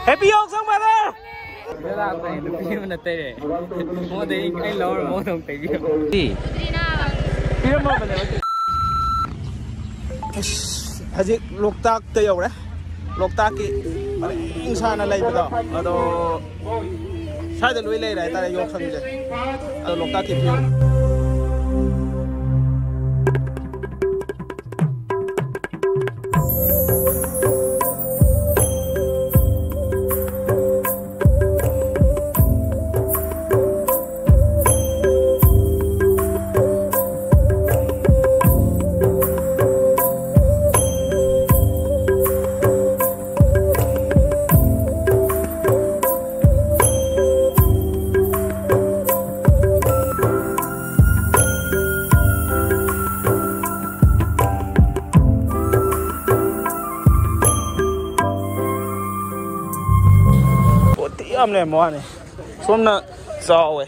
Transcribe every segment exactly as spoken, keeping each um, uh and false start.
Happy Yaoshang, brother! ꯅꯨꯄꯤ ꯑꯃꯅ ꯇꯩꯔꯦ꯫ ꯃꯉꯣꯟꯗ ꯑꯩ, ꯑꯩ ꯂꯧꯔ ꯃꯉꯣꯟꯗ ꯑꯃꯨꯛ ꯇꯩꯕꯤꯔꯣ꯫ ꯁꯤ꯫ ꯄꯤꯔꯝꯃꯕꯅꯦꯕ꯫ ꯑꯁ, ꯍꯧꯖꯤꯛ ꯂꯣꯛꯇꯥꯛꯇ ꯌꯧꯔꯦ꯫ ꯂꯣꯛꯇꯥꯛꯀꯤ ꯄꯔꯦꯡ ꯁꯥꯅ ꯂꯩꯕꯗꯣ, ꯑꯗꯣ ꯁ꯭ꯋꯥꯏꯗ ꯂꯣꯏ ꯂꯩꯔꯦ ꯍꯥꯏꯇꯥꯔꯦ, ꯌꯥꯎꯁꯪꯁꯦ꯫ ꯑꯗꯣ ꯂꯣꯛꯇꯥꯛꯀꯤ view꯫ ꯄꯣꯠꯇꯤ ꯌꯥꯝ ꯂꯩꯔꯝꯕ ꯋꯥꯅꯤ꯫ ꯁꯣꯝꯅ ꯆꯥꯎꯋꯦ,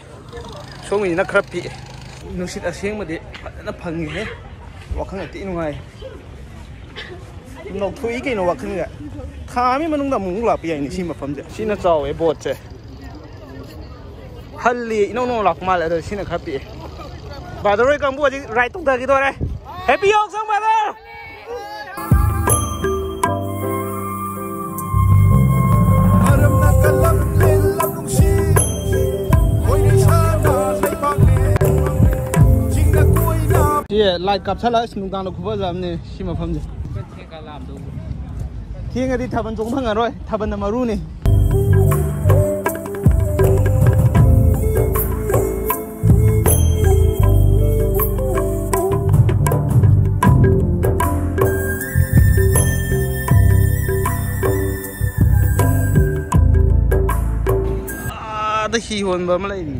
ꯁꯣꯝꯒꯤꯁꯤꯅ ꯈꯔ ꯄꯤꯛꯑꯦ꯫ ꯅꯨꯡꯁꯤꯠ ꯑꯁꯦꯡꯕꯗꯤ ꯐꯖꯅ ꯐꯪꯉꯤꯍꯦ꯫ ꯋꯥꯈꯜꯒ ꯊꯤ ꯅꯨꯡꯉꯥꯏ꯫ ꯅꯧꯊꯣꯛꯏ ꯀꯩꯅꯣ ꯋꯥꯈꯜꯒ꯫ ꯊꯥ ꯑꯃꯒꯤ ꯃꯅꯨꯡꯗ ꯑꯃꯨꯛꯃꯨꯛ ꯂꯥꯛꯄ ꯌꯥꯏꯅꯦ ꯁꯤ ꯃꯐꯝꯁꯦ꯫ ꯁꯤꯅ ꯆꯥꯎꯋꯦ ꯕꯣꯠꯁꯦ꯫ ꯍꯜꯂꯤ, ꯏꯅꯧ ꯅꯧꯅ ꯂꯥꯛꯄ ꯃꯥꯜꯂꯦ, ꯑꯗꯣ ꯁꯤꯅ ꯈꯔ ꯄꯤꯛꯑꯦ꯫ ꯕ꯭ꯔꯗꯔ ꯍꯣꯏ ꯀꯥꯡꯕꯨ ꯍꯧꯖꯤꯛ ꯔꯥꯏꯗ ꯇꯧꯊꯈꯤꯗꯣꯔꯦ꯫ Happy Yaoshang, brother! ꯃꯔꯝꯅ ꯀꯜꯂꯝꯂꯦ ꯂꯝ ꯅꯨꯡꯁꯤ, ꯈꯣꯏꯅ ꯏꯁꯥꯅ ꯂꯩꯕꯥꯛꯅꯦ, ꯆꯤꯡꯅ ꯀꯣꯏꯅ꯫ ꯁꯤ ꯂꯥꯏꯠ ꯀꯥꯞꯁꯜꯂ ꯑꯁ ꯅꯨꯡꯗꯥꯡꯗ ꯈꯨꯐꯖꯕꯅꯦ ꯁꯤ ꯃꯐꯝꯁꯦ꯫ ꯊꯦꯡꯉꯗꯤ ꯊꯥꯕꯜ ꯆꯣꯡ ꯐꯪꯉꯔꯣꯏ, ꯊꯥꯕꯜꯅ ꯃꯔꯨꯅꯤ꯫ ꯑꯥꯗ ꯍꯤ ꯍꯣꯟꯕ ꯑꯃ ꯂꯩꯔꯤ꯫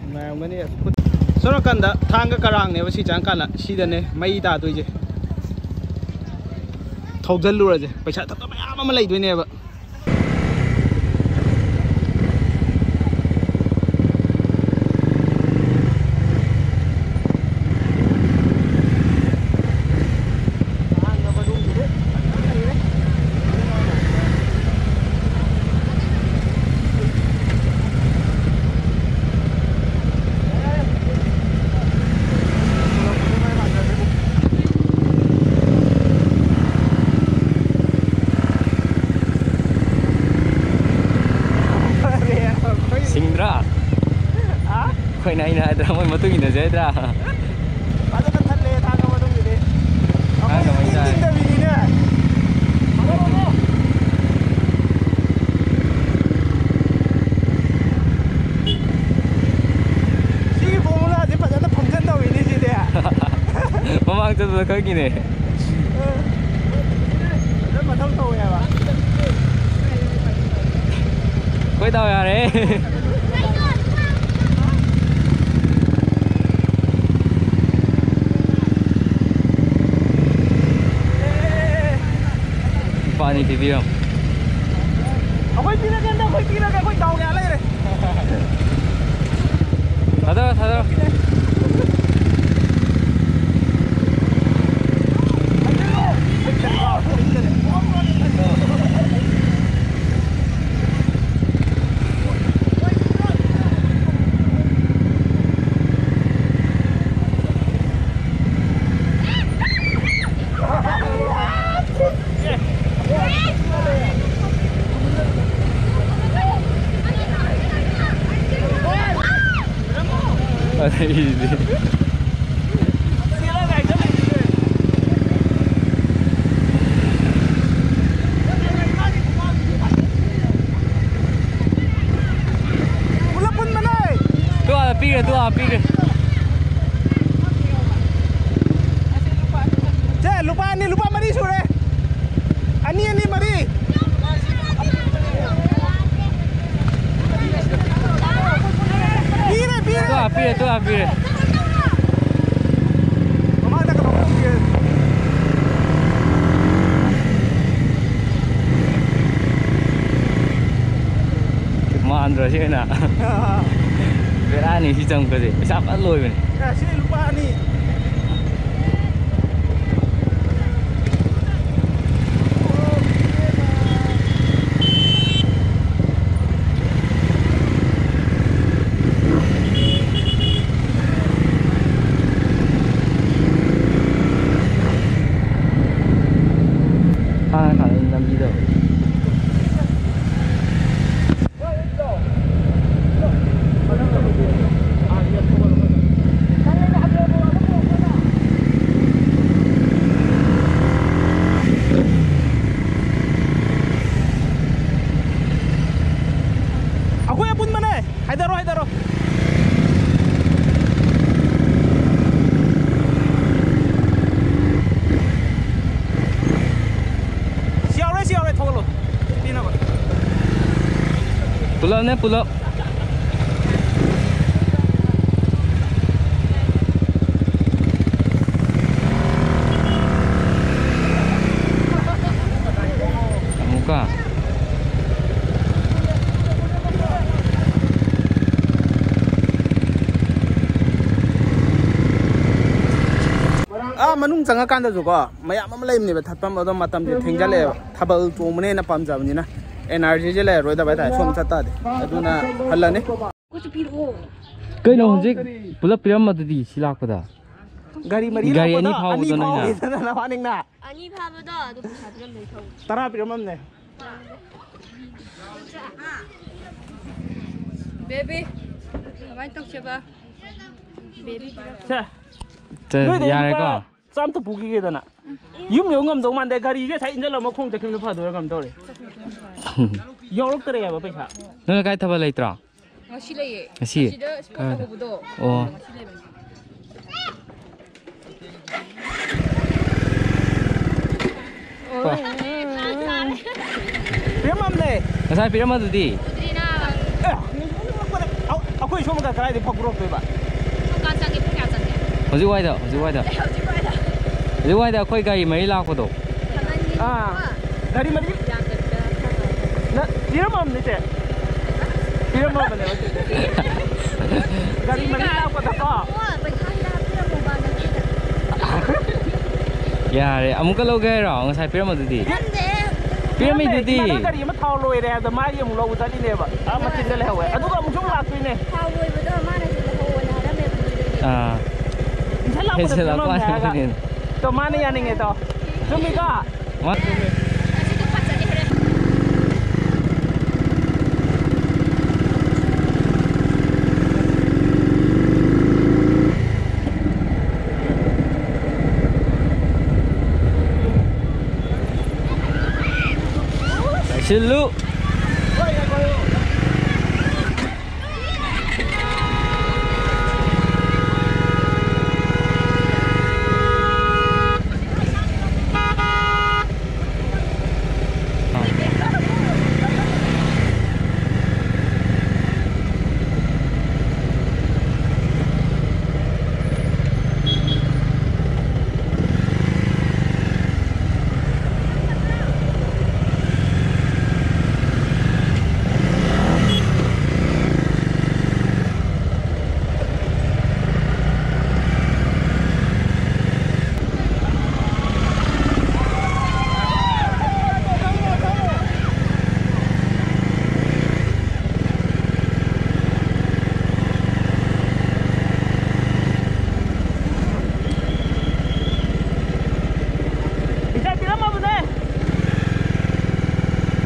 ꯅꯨꯡꯉꯥꯏꯔꯝꯒꯅꯤ꯫ ꯑꯁ, ꯈꯨꯠ-, ꯁꯣꯝ ꯅꯥꯀꯟꯗ ꯊꯥꯡꯒ ꯀꯔꯥꯡꯅꯦꯕ ꯁꯤ ꯆꯪꯉꯀꯥꯟꯗ꯫ ꯁꯤꯗꯅꯦ ꯃꯩ ꯇꯥꯗꯣꯏꯁꯦ꯫ ꯊꯧꯖꯤꯜꯂꯨꯔꯁꯦ꯫ ꯄꯩꯁꯥ ꯊꯛꯄ ꯃꯌꯥꯝ ꯑꯃ ꯂꯩꯗꯣꯏꯅꯦꯕ꯫ ꯑꯩꯈꯣꯏꯅ ꯑꯩꯅ ꯍꯥꯏꯗ꯭ꯔꯥ, ꯃꯣꯏ ꯃꯇꯨꯡ ꯏꯟꯅꯁꯦ ꯍꯥꯏꯗ꯭ꯔꯥ? ꯐꯖꯅ ꯊꯠꯂꯦ ꯊꯥꯡꯒ ꯃꯅꯨꯡꯗꯨꯗꯤ꯫ ꯊꯥꯡꯒ ꯑꯩꯈꯣꯏ ꯃꯩ ꯆꯤꯡ ꯆꯥꯏ꯫ ꯆꯤꯡꯗꯕꯤꯅꯤꯅꯦ꯫ ꯁꯤꯒꯤ formulaꯁꯦ ꯐꯖꯅ function ꯇꯧꯋꯤꯅꯦ ꯁꯤꯗꯤ꯫ ꯃꯃꯥꯡ ꯆꯠꯄꯗ ꯈꯪꯉꯤꯅꯦ꯫ ꯑ, ꯐꯖꯅ ꯃꯊꯧ ꯇꯧꯋꯦ ꯍꯥꯏꯕ꯫ ꯑꯩꯈꯣꯏ ꯗꯥꯎ ꯌꯥꯔꯦ꯫ ꯂꯨꯄꯥ ꯑꯅꯤ ꯄꯤꯕꯤꯔꯝꯃꯣ꯫ ꯑꯩꯈꯣꯏ ꯄꯤꯔꯒꯦ, ꯑꯩꯈꯣꯏ ꯄꯤꯔꯒꯦ, ꯑꯩꯈꯣꯏ ꯗꯥꯎ ꯌꯥ ꯂꯩꯔꯦ꯫ ꯊꯥꯗꯔꯣ, ꯊꯥꯗꯔꯣ꯫ ꯑꯗꯩꯗꯤ꯫ ꯄꯨꯂꯞ ꯄꯨꯟꯕꯅꯦ꯫ ꯇꯨ ꯑꯥ ꯄꯤꯈ꯭ꯔꯦ, ꯇꯨ ꯑꯥ ꯄꯤꯈ꯭ꯔꯦ꯫ ꯁꯦ, ꯂꯨꯄꯥ ꯑꯅꯤ, ꯂꯨꯄꯥ ꯃꯔꯤ ꯁꯨꯔꯦ꯫ ꯑꯅꯤ, ꯑꯅꯤ, ꯃꯔꯤ꯫ ꯄꯤꯔꯦ, ꯄꯤꯔꯦ꯫ ꯇꯨ ꯑꯥ ꯄꯤꯔꯦ, ꯇꯨ ꯑꯥ ꯄꯤꯔꯦ꯫ ꯃꯃꯥꯡꯗ ꯀꯩꯅꯣ ꯇꯧꯒꯦ꯫ ꯃꯥꯟꯗ꯭ꯔꯣ ꯁꯤ ꯑꯣꯏꯅ? ꯕꯦꯔꯥꯅꯤ ꯁꯤ ꯆꯪꯉꯛꯄꯁꯦ꯫ ꯄꯩꯁꯥ ꯐꯖꯅ ꯂꯣꯏꯕꯅꯦ꯫ ꯑꯦ, ꯁꯤ ꯂꯨꯄꯥ ꯑꯅꯤ꯫ ꯈꯥꯡꯉ ꯈꯥꯡꯉ ꯅꯝꯕꯤꯗꯕ꯫ ꯄꯨꯂꯞꯅꯦ, ꯄꯨꯂꯞ꯫ ꯑꯃꯨꯛꯀ꯫ ꯑꯥ ꯃꯅꯨꯡ ꯆꯪꯉꯀꯥꯟꯗꯁꯨꯀꯣ, ꯃꯌꯥꯝ ꯑꯃ ꯂꯩꯕꯅꯦꯕ ꯊꯠꯐꯝ, ꯑꯗꯣ ꯃꯇꯝꯁꯦ ꯊꯦꯡꯖꯜꯂꯛꯑꯦꯕ꯫ ꯊꯥꯕꯜ ꯆꯣꯡꯕꯅ ꯍꯦꯟꯅ ꯄꯥꯝꯖꯕꯅꯤꯅ ꯑꯦꯅꯔꯖꯤꯁꯦ ꯂꯩꯔꯔꯣꯏꯗꯕ ꯍꯥꯏꯇꯥꯔꯦ, ꯁꯣꯝ ꯆꯠꯇꯥꯔꯗꯤ꯫ ꯑꯗꯨꯅ ꯍꯜꯂꯅꯤ꯫ ꯀꯩꯅꯣ ꯍꯧꯖꯤꯛ ꯄꯨꯂꯞ ꯄꯤꯔꯝꯃꯗꯨꯗꯤ ꯁꯤ ꯂꯥꯛꯄꯗ? ꯒꯥꯔꯤ ꯃꯔꯤ ꯒꯥꯔꯤ ꯑꯅꯤ ꯂꯥꯛꯄꯗ ꯐꯥꯎꯕꯗꯣ ꯑꯅꯤ ꯅꯣꯏꯅ? ꯐꯥꯎꯕꯗꯅ ꯐꯥꯅꯤꯡꯅ꯫ ꯑꯅꯤ ꯐꯥꯕꯗꯣ ꯑꯗꯨ ꯄꯩꯁꯥ ꯄꯤꯔꯝꯗꯣꯏ ꯊꯧ꯫ ꯇꯔꯥ ꯄꯤꯔꯝꯃꯝꯅꯦ꯫ ꯕꯦꯕꯤ, ꯀꯃꯥꯏꯅ ꯇꯧꯁꯦꯕ? ꯕꯦꯕꯤ ꯄꯤꯔꯝ- ꯁꯦ, ꯁꯦ, ꯅꯣꯏꯗ ꯌꯥꯔꯦꯀꯣ? ꯂꯨꯄꯥ ꯆꯥꯝꯇ ꯄꯨꯈꯤꯒꯦꯗꯅ꯫ ꯌꯨꯝ ꯌꯧ ꯉꯝꯗꯧ ꯃꯥꯟꯗꯦ, ꯒꯥꯔꯤꯁꯦ ꯉꯁꯥꯏ ꯏꯟꯖꯜꯂꯝꯃ ꯈꯣꯡ ꯆꯠꯈꯤꯕꯅ ꯐꯗꯣꯏꯔꯥ ꯀꯩꯅꯣꯝ ꯇꯧꯔꯦ꯫ ꯌꯧꯔꯛꯇꯔꯦꯕ ꯄꯩꯁꯥ꯫ ꯅꯣꯏ ꯂꯩꯀꯥꯏ ꯊꯥꯕꯜ ꯂꯩꯇ꯭ꯔꯣ? ꯉꯁꯤ ꯂꯩꯌꯦ꯫ ꯉꯁꯤ? ꯑꯁꯤꯗ ꯁ꯭ꯄꯣꯔꯠ ꯀꯥꯏꯗ? ꯇꯧꯍꯧꯕꯗꯣ꯫ ꯑꯣ꯫ ꯉꯁꯤ ꯂꯩꯕꯅꯦ꯫ ꯄꯤꯔꯝꯃꯝꯅꯦ꯫ ꯉꯁꯥꯏ ꯄꯤꯔꯝꯃꯗꯨꯗꯤ? ꯎꯗ꯭ꯔꯤꯅ꯫ ꯑꯦ, ꯑꯩꯈꯣꯏ ꯁꯣꯝꯗ ꯀꯗꯥꯏꯗꯩ ꯐꯥꯎꯗꯣꯔꯛꯇꯣꯏꯕ? ꯀꯔꯝ ꯀꯥꯟ ꯆꯪꯒꯦ? ꯄꯨꯡ ꯀꯌꯥ ꯆꯪꯒꯦ? ꯍꯧꯖꯤꯛ ꯋꯥꯏꯗ, ꯍꯧꯖꯤꯛ ꯋꯥꯏꯗ꯫ ꯍꯧꯖꯤꯛ ꯋꯥꯏꯗ꯫ ꯍꯧꯖꯤꯛ ꯋꯥꯏꯗ ꯑꯩꯈꯣꯏ ꯒꯥꯔꯤ ꯃꯔꯤ ꯂꯥꯛꯄꯗꯣ꯫ ꯑꯥ꯫ ꯒꯥꯔꯤ ꯃꯔꯤ? ꯅ-, ꯄꯤꯔꯝꯃꯕꯅꯤ, ꯆꯦ꯫ ꯄꯤꯔꯝꯃꯕꯅꯦꯕ, ꯆꯦ꯫ ꯒꯥꯔꯤ ꯃꯔꯤ ꯂꯥꯛꯄꯗꯀꯣ꯫ ꯌꯥꯔꯦ, ꯑꯃꯨꯛꯀ ꯂꯧꯒꯦ ꯍꯥꯏꯔꯣ? ꯉꯁꯥꯏ ꯄꯤꯔꯝꯕꯗꯨꯗꯤ? ꯄꯤꯔꯝꯃꯤꯗꯨꯗꯤ? ꯏꯃꯥꯟꯅꯕ ꯒꯥꯔꯤ ꯑꯃ ꯊꯥꯎ ꯂꯣꯏꯔꯦ ꯍꯥꯏꯕꯗ ꯃꯥꯒꯤ ꯑꯃꯨꯛ ꯂꯧꯕ ꯆꯠꯂꯤꯅꯦꯕ꯫ ꯑꯥ, ꯃꯆꯤꯟꯗ ꯂꯩꯍꯧꯋꯦ꯫ ꯑꯗꯨꯒ ꯑꯃꯨꯛꯁꯨ ꯑꯃꯨꯛ ꯂꯥꯛꯇꯣꯏꯅꯦ꯫ ꯊꯥꯎ ꯂꯣꯏꯕꯗꯣ ꯃꯥꯅ ꯁꯤꯗ ꯍꯧꯑꯣꯅ ꯍꯥꯏꯔꯝꯃꯦꯕ ꯅꯣꯏꯗꯒꯤ꯫ ꯑꯥ꯫ ꯏꯟꯁꯥꯟ ꯂꯥꯛꯄꯗ ꯍꯦꯟꯖꯜꯂꯛꯄ ꯄꯤꯔꯝꯃꯝꯅꯦ ꯍꯥꯏꯔꯒ꯫ ꯍꯥꯏꯕꯅꯤꯅꯦ꯫ ꯇꯣ, ꯃꯥꯅ ꯌꯥꯅꯤꯡꯉꯦ ꯇꯣ꯫ ꯆꯨꯝꯃꯤꯀꯣ? ꯃꯥ- ꯆꯦꯛꯁꯤꯜꯂꯨ꯫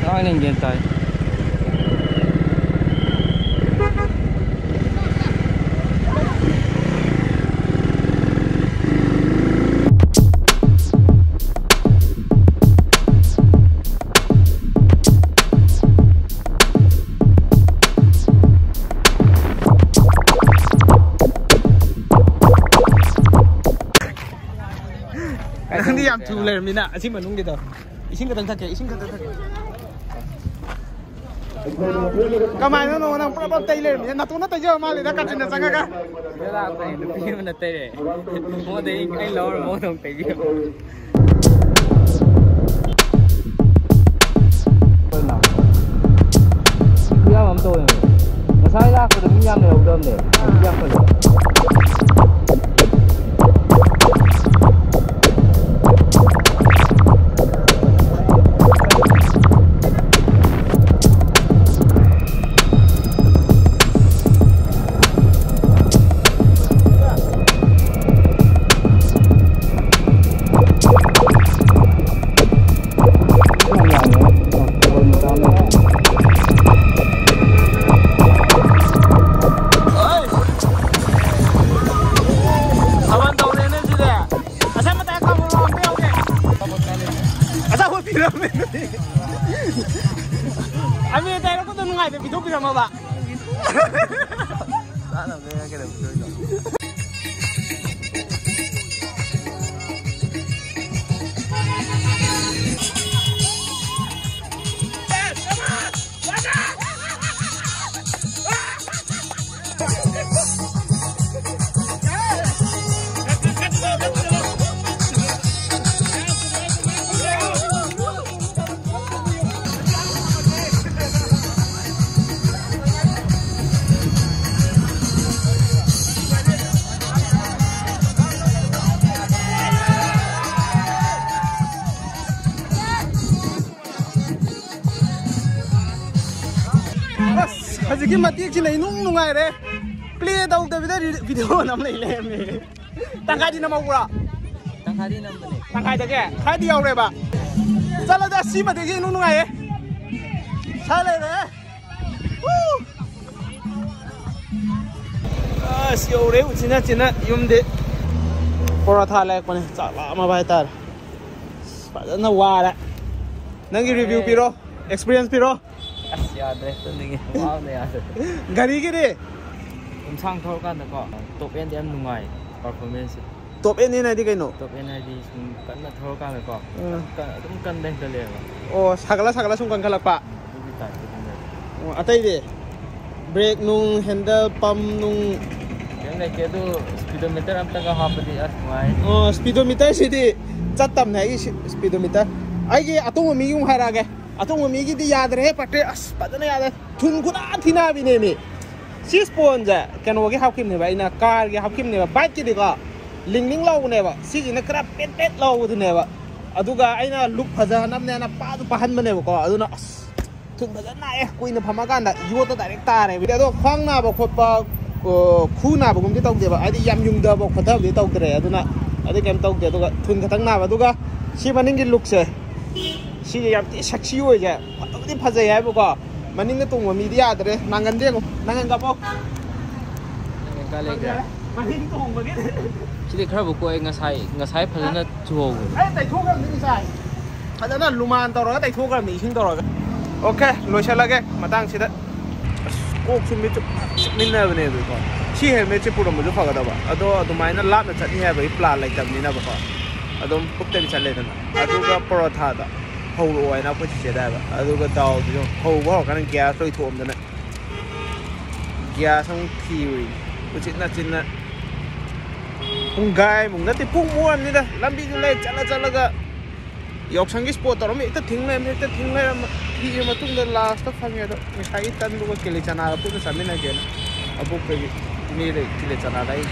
ꯀꯃꯥꯏꯅ ꯒ꯭ꯌꯥꯟ ꯇꯥꯏ? ꯅꯪꯗꯤ ꯌꯥꯝ ꯊꯨ ꯂꯩꯔꯝꯃꯤꯅ ꯑꯁꯤ ꯃꯅꯨꯡꯒꯤꯗꯣ꯫ ꯏꯁꯤꯡ ꯈꯛꯇꯪ ꯊꯛꯀꯦ, ꯏꯁꯤꯡ ꯈꯛꯇꯪ ꯊꯛꯀꯦ꯫ ꯀꯃꯥꯏꯅꯅꯣ ꯅꯪ ꯄꯨꯔꯥ ꯄꯨꯔꯥ ꯇꯩ ꯂꯩꯔꯝꯃꯤꯁꯦ? ꯅꯥꯇꯣꯟꯗ ꯇꯩꯖꯕ ꯃꯥꯜꯂꯦꯗ, ꯀꯥꯆꯤꯟꯗ ꯆꯪꯉꯒ꯫ ꯁꯤꯗ ꯂꯥꯛꯄꯅꯦ, ꯅꯨꯄꯤ ꯑꯃꯅ ꯇꯩꯔꯛꯑꯦ꯫ ꯃꯉꯣꯟꯗ ꯑꯩ, ꯑꯩ ꯂꯧꯔ ꯃꯉꯣꯟꯗ ꯑꯃꯨꯛ ꯇꯩꯕꯤꯔꯝꯃꯦ꯫ ꯈꯨꯌꯥꯝ ꯑꯃ ꯇꯧꯋꯦ꯫ ꯉꯁꯥꯏ ꯂꯥꯛꯄꯗ ꯃꯤ ꯌꯥꯝ ꯂꯩꯍꯧꯗꯕꯅꯦ꯫ ꯃꯤ ꯌꯥꯝ ꯐꯖꯩ꯫ ꯊꯥꯕꯜ ꯇꯧꯔꯦꯅꯦ ꯁꯤꯗꯤ꯫ ꯑꯁꯥ ꯃꯇꯥꯏ ꯈꯥꯎꯕ ꯑꯝꯇ ꯌꯥꯎꯒꯦ꯫ ꯑꯆꯥꯄꯣꯠ ꯄꯤꯔꯝꯃꯦ꯫ ꯑꯃꯤ ꯇꯥꯏꯔꯛꯄꯗꯣ ꯅꯨꯡꯉꯥꯏꯕ ꯄꯤꯊꯣꯛꯄꯤꯔꯝꯃꯕ꯫ ꯆꯥꯅꯕꯅꯦꯅ ꯀꯩꯗꯧꯗꯣꯏꯅꯣ? ꯑꯁ, ꯍꯧꯖꯤꯛꯀꯤ ꯃꯇꯦꯛꯁꯤꯅ ꯏꯅꯨꯡ ꯅꯨꯡꯉꯥꯏꯔꯦ꯫ ꯄ꯭ꯂꯦ ꯇꯧꯗꯕꯤꯗ ꯔꯤ-, ꯚꯤꯗꯤꯑꯣ ꯅꯝ ꯂꯩ ꯂꯩꯔꯝꯃꯦ꯫ ꯇꯪꯈꯥꯏꯗꯤ ꯅꯝꯍꯧꯕ꯭ꯔꯣ? ꯇꯪꯈꯥꯏꯗꯤ ꯅꯝꯕꯅꯦ꯫ ꯇꯪꯈꯥꯏꯗꯒꯤ ꯈꯔꯗꯤ ꯌꯥꯎꯔꯦꯕ꯫ ꯆꯠꯂꯗ ꯁꯤꯃꯗꯒꯤ ꯏꯅꯨꯡ ꯅꯨꯡꯉꯥꯏꯌꯦ꯫ ꯊꯥ ꯂꯩꯔꯦ꯫ ꯑꯁ, ꯌꯧꯔꯦ ꯎꯆꯤꯟ ꯅꯥꯆꯤꯟꯅ ꯌꯨꯝꯗꯤ꯫ ꯄꯣꯔꯣꯊꯥ ꯂꯩꯔꯛꯄꯅꯦ, ꯆꯥꯛ ꯂꯥꯝꯃꯕ ꯍꯥꯏꯇꯥꯔꯦ꯫ ꯑꯁ, ꯐꯖꯅ ꯋꯥꯔꯦ꯫ ꯅꯪꯒꯤ ꯔꯤꯚꯤꯌꯨ ꯄꯤꯔꯣ, ꯑꯦꯛꯁꯄꯤꯔꯤꯌꯦꯟꯁ ꯄꯤꯔꯣ꯫ ꯑꯁ, ꯌꯥꯗ꯭ꯔꯦ, ꯇꯨꯝꯅꯤꯡꯉꯦ, ꯋꯥꯕꯅ ꯌꯥꯗ꯭ꯔꯦ꯫ ꯒꯥꯔꯤꯒꯤꯗꯤ? ꯂꯝꯁꯥꯡ ꯊꯧꯔꯀꯥꯟꯗꯀꯣ, ꯇꯣꯞ ꯑꯦꯟꯗ ꯌꯥꯝ ꯅꯨꯡꯉꯥꯏ ꯄꯔꯐꯣꯔꯃꯦꯟꯁꯁꯦ꯫ ꯇꯣꯞ ꯑꯦꯟ ꯑꯦꯟ ꯍꯥꯏꯗꯤ ꯀꯩꯅꯣ? ꯇꯣꯞ ꯑꯦꯟ ꯍꯥꯏꯗꯤ ꯁꯨꯝ ꯀꯟꯅ ꯊꯧꯔꯀꯥꯟꯗꯀꯣ, ꯎꯝ꯫ ꯀ-, ꯑꯗꯨꯝ ꯀꯟꯕ ꯍꯦꯟꯒꯠꯂꯛꯑꯦꯕ꯫ ꯑꯣ, ꯁꯥꯒꯠꯂ ꯁꯥꯒꯠꯂ ꯁꯨꯝ ꯀꯟꯈꯠꯂꯛꯄ? ꯑꯗꯨꯒꯤ ꯇꯥꯏꯞꯇ ꯑꯗꯨꯝ ꯂꯩ꯫ ꯑꯣ, ꯑꯇꯩꯗꯤ? ꯕ꯭ꯔꯦꯛ ꯅꯨꯡ, ꯍꯦꯟꯗꯜ, ꯄꯝ ꯅꯨꯡ? ꯀꯩꯝ ꯂꯩꯇꯦ, ꯑꯗꯨ ꯁ꯭ꯄꯤꯗꯣꯃꯤꯇꯔ ꯑꯝꯇꯒ ꯍꯥꯞꯄꯗꯤ ꯑꯁ ꯅꯨꯡꯉꯥꯏ꯫ ꯑꯣ, ꯁ꯭ꯄꯤꯗꯣꯃꯤꯇꯔꯁꯤꯗꯤ ꯆꯠꯇꯝꯅꯦ ꯑꯩꯒꯤ ꯁꯤ-, ꯁ꯭ꯄꯤꯗꯣꯃꯤꯇꯔ꯫ ꯑꯩꯒꯤ ꯑꯇꯣꯡꯕ ꯃꯤꯒꯤ ꯑꯃꯨꯛ ꯍꯥꯏꯔꯛꯑꯒꯦ꯫ ꯑꯇꯣꯡꯕ ꯃꯤꯒꯤꯗꯤ ꯌꯥꯗ꯭ꯔꯦꯍꯦ, ꯄꯥꯔꯇꯤ꯫ ꯑꯁ, ꯐꯖꯅ ꯌꯥꯗ꯭ꯔꯦ꯫ ꯊꯨꯟ ꯈꯨꯅꯥ ꯊꯤꯅꯕꯤꯅꯦꯃꯤ꯫ ꯁꯤ ꯁ꯭ꯄꯣꯟꯁꯦ ꯀꯩꯅꯣꯒꯤ ꯍꯥꯞꯈꯤꯕꯅꯦꯕ, ꯑꯩꯅ ꯀꯥꯔꯒꯤ ꯍꯥꯞꯈꯤꯕꯅꯦꯕ, ꯕꯥꯏꯛꯀꯤꯗꯤꯀꯣ ꯂꯤꯡ ꯂꯤꯡ ꯂꯥꯎꯕꯅꯦꯕ, ꯁꯤꯁꯤꯅ ꯈꯔ ꯄꯦꯠ ꯄꯦꯠ ꯂꯥꯎꯕꯗꯨꯅꯦꯕ꯫ ꯑꯗꯨꯒ ꯑꯩꯅ ꯂꯨꯛ ꯐꯖꯍꯟꯅꯕꯅꯦꯅ ꯄꯥꯁꯨ ꯄꯥꯍꯟꯕꯅꯦꯕꯀꯣ, ꯑꯗꯨꯅ ꯑꯁ, ꯊꯨꯟ ꯐꯖꯅ ꯅꯥꯏꯑꯦ, ꯀꯨꯏꯅ ꯐꯝꯃꯀꯥꯟꯗ ꯌꯣꯠꯇ ꯗꯥꯏꯔꯦꯛ ꯇꯥꯔꯦꯕ꯫ ꯑꯗꯣ ꯈ꯭ꯋꯥꯡ ꯅꯥꯕ ꯈꯣꯠꯄ, ꯑꯣ, ꯈꯨ ꯅꯥꯕꯒꯨꯝꯗꯤ ꯇꯧꯗꯦꯕ, ꯍꯥꯏꯗꯤ ꯌꯥꯝ ꯌꯨꯡꯗꯕ ꯈꯣꯠꯊꯕꯗꯤ ꯇꯧꯗ꯭ꯔꯦ, ꯑꯗꯨꯅ ꯑꯗꯨ ꯀꯩꯝ ꯇꯧꯗꯦ꯫ ꯑꯗꯨꯒ ꯊꯨꯟ ꯈꯛꯇꯪ ꯅꯥꯕ꯫ ꯑꯗꯨꯒ ꯁꯤ ꯃꯅꯤꯡꯒꯤ ꯂꯨꯛꯁꯦ, ꯁꯤꯁꯦ ꯌꯥꯝ ꯊꯤ ꯁꯦꯛꯁꯤ ꯑꯣꯏꯁꯦ, ꯐꯖꯕꯨꯗꯤ ꯐꯖꯩ ꯍꯥꯏꯕꯀꯣ, ꯃꯅꯤꯡꯗ ꯇꯣꯡꯕ ꯃꯤꯗꯤ ꯌꯥꯗ꯭ꯔꯦ꯫ ꯅꯥꯡꯒꯟꯗ ꯌꯦꯡꯉꯣ, ꯅꯥꯡꯒꯟ ꯀꯥꯞꯄꯣ꯫ ꯅꯥꯡꯒꯟ ꯀꯥ ꯂꯩꯈ꯭ꯔꯦ꯫ ꯃꯅꯤꯡ ꯇꯣꯡꯕꯒꯤ꯫ ꯁꯤꯗꯤ ꯈꯔꯕꯨ ꯀꯣꯛꯑꯦ, ꯉꯁꯥꯏ, ꯉꯁꯥꯏ ꯐꯖꯅ ꯆꯨꯍꯧꯕꯅꯦ꯫ ꯑꯩ ꯇꯩꯊꯣꯛꯈ꯭ꯔꯕꯅꯤ ꯉꯁꯥꯏ꯫ ꯐꯖꯅ ꯂꯨꯃꯥꯟ ꯇꯧꯔꯒ ꯇꯩꯊꯣꯛꯈ꯭ꯔꯕꯅꯤ, ꯏꯁꯤꯡ ꯇꯧꯔꯒ꯫ ꯑꯣꯀꯦ, ꯂꯣꯏꯁꯤꯜꯂꯒꯦ ꯃꯇꯥꯡꯁꯤꯗ꯫ ꯑꯁ, ꯀꯣꯛꯁꯨ ꯃꯤꯠꯁꯨ ꯆꯤꯛꯃꯤꯟꯅꯕꯅꯦꯕꯀꯣ꯫ ꯁꯤ ꯍꯦꯜꯃꯦꯠꯁꯦ ꯄꯨꯔꯝꯕꯁꯨ ꯐꯒꯗꯕ꯫ ꯑꯗꯣ ꯑꯗꯨꯃꯥꯏꯅ ꯂꯥꯞꯅ ꯆꯠꯅꯤ ꯍꯥꯏꯕꯒꯤ ꯄ꯭ꯂꯥꯟ ꯂꯩꯇꯕꯅꯤꯅꯕꯀꯣ꯫ ꯑꯗꯨꯝ ꯄꯨꯛꯇꯕꯤ ꯆꯠꯂꯦꯗꯅ꯫ ꯑꯗꯨꯒ ꯄꯔꯣꯊꯥꯗꯣ ꯍꯧꯔꯛꯑꯣ ꯍꯥꯏꯅ ꯑꯩꯈꯣꯏ ꯆꯤꯆꯦꯗ ꯍꯥꯏꯕ꯫ ꯑꯗꯨꯒ ꯗꯥꯎꯗꯨꯁꯨ ꯍꯧꯕ ꯍꯧꯔꯀꯥꯟꯗ ꯒ꯭ꯌꯥꯁ ꯂꯣꯏꯊꯣꯛꯑꯝꯗꯅ꯫ ꯒ꯭ꯌꯥꯁ ꯑꯃꯨꯛ ꯊꯤꯔꯨꯏ꯫ ꯎꯆꯤꯟ ꯅꯥꯆꯤꯟꯅ ꯄꯨꯡꯈꯥꯏꯃꯨꯛ ꯅꯠꯇꯦ, ꯄꯨꯡ ꯑꯃꯅꯤꯗ ꯂꯝꯕꯤꯗꯨ ꯂꯩ ꯆꯠꯂ ꯆꯠꯂꯒ ꯌꯥꯎꯁꯪꯒꯤ ꯁ꯭ꯄꯣꯠ ꯇꯧꯔꯝꯃꯤ, ꯍꯦꯛꯇ ꯊꯤꯡ ꯂꯩꯔꯝꯃꯤ, ꯍꯦꯛꯇ ꯊꯤꯡ ꯂꯩꯔꯝꯃꯤ꯫ ꯊꯤꯔ ꯃꯇꯨꯡꯗ ꯂꯥꯁꯇ ꯐꯪꯉꯦ꯫ ꯑꯗꯣ ꯉꯁꯥꯏꯒꯤ ꯇꯟꯗꯨꯒ ꯀꯦꯂꯤ ꯆꯅꯥꯒ ꯄꯨꯟꯅ ꯆꯥꯃꯤꯟꯅꯒꯦꯅ ꯑꯕꯣꯛꯇꯒꯤ ꯏꯅꯦꯗꯒꯤ ꯀꯦꯂꯤ ꯆꯅꯥ ꯂꯩ꯫